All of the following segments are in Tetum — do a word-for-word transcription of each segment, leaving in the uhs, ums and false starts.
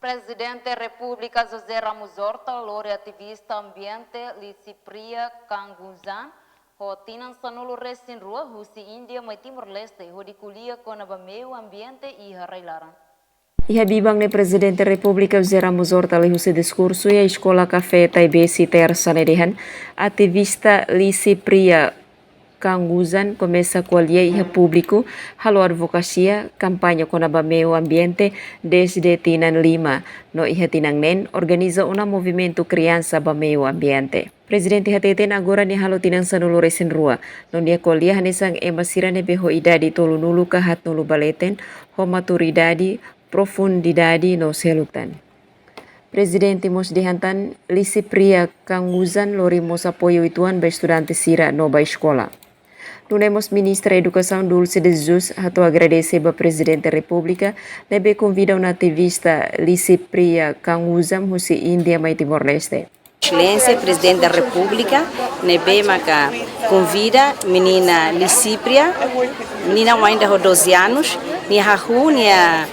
Prezidente Repúblika José Ramos Horta lori ativista ambiente Lisipria Kanguzan ho tinan sanulu-resin-rua husi Índia mai Timor-Leste hodi ko'alia kona-ba meiu ambiente iha rai-laran. Iha biban ne'e Prezidente Repúblika José Ramos Horta liuhusi diskursu iha Eskola Kafé Taibesi Tersa ne'e dehan, ativista Lisipria Kanguzan komesa ko'alia iha públiku, halo advokasia, kampaña kona-ba meiu ambiente dezde tinan lima, no iha tinan neen organiza ona movimentu kriansa ba meiu ambiente. Prezidente hateten agora nia halo tinan sanulu-resin-rua, no nia ko'alia hanesan ema sira ne'ebé ho idade tolunulu ka haatnulu ba leten, ho maturidade, profundidade no seluk tan. Prezidente mós dehan tan, Lisipria Kanguzan lori mós apoiu uitoan ba estudante sira no ba eskola. Nune'e mós Ministra Edukasaun Dulce de Jesus hato'o agradese ba Prezidente Repúblika ne'ebé konvida ona ativista Lisipria Kanguzan husi Índia mai Timor-Leste. Exelénsia Prezidente da Repúblika ne'ebé maka konvida menina Lisipria, menina ainda ho doze anos, nia hahú nia,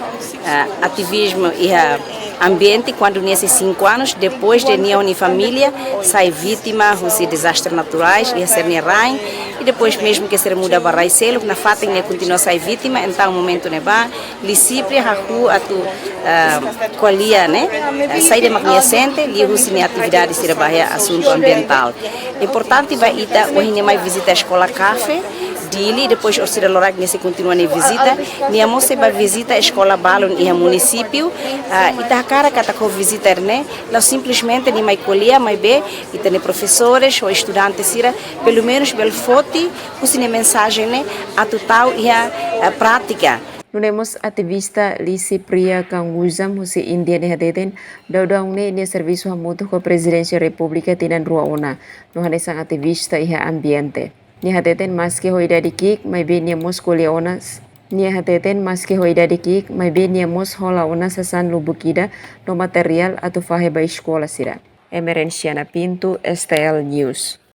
ah, ativizmu iha ambiente kuandu nia sei cinco anos, depois de nia ho nia família sai vítima husi dezastre naturais iha sira-nia rain, e depois mesmu ke sira muda ba rai seluk, nafatin nia kontinua sai vítima. Entaun momentu ne'ebá Lisipria hahú atu, ah, ko'alia, ne'e, ah, saida mak nia sente liuhusi nia atividade sira ba iha asuntu ambientál. Importante ba ita, ohin nia mai vizita Eskola Kafé Dili, depois orsida loraik nia sei kontinua nia vizita. Nia mós sei ba vizita eskola balun iha munisípiu. Ah, ita hakarak katak ho vizita ne'e la'ós simplesmente nia mai ko'alia, maibé ita-nia profesores ho estudante sira pelumenus bele foti husi nia mensajen ne'e atu tau iha, ah, prátika. Nune'e mós ativista Lisipria Kanguzan husi Índia ne'e hateten, daudaun ne'e nia servisu hamutuk ho Prezidénsia Repúblika tinan rua ona, no hanesan ativista iha ambiente. Nia hateten maski ho idade ki'ik, maibé nia mós ko'alia ona s-, nia hateten maski ho idade ki'ik, maibé nia mós hola ona sasán lubuk ida no materiál atu fahe ba eskola sira. Emerenciana Pinto, S T L News.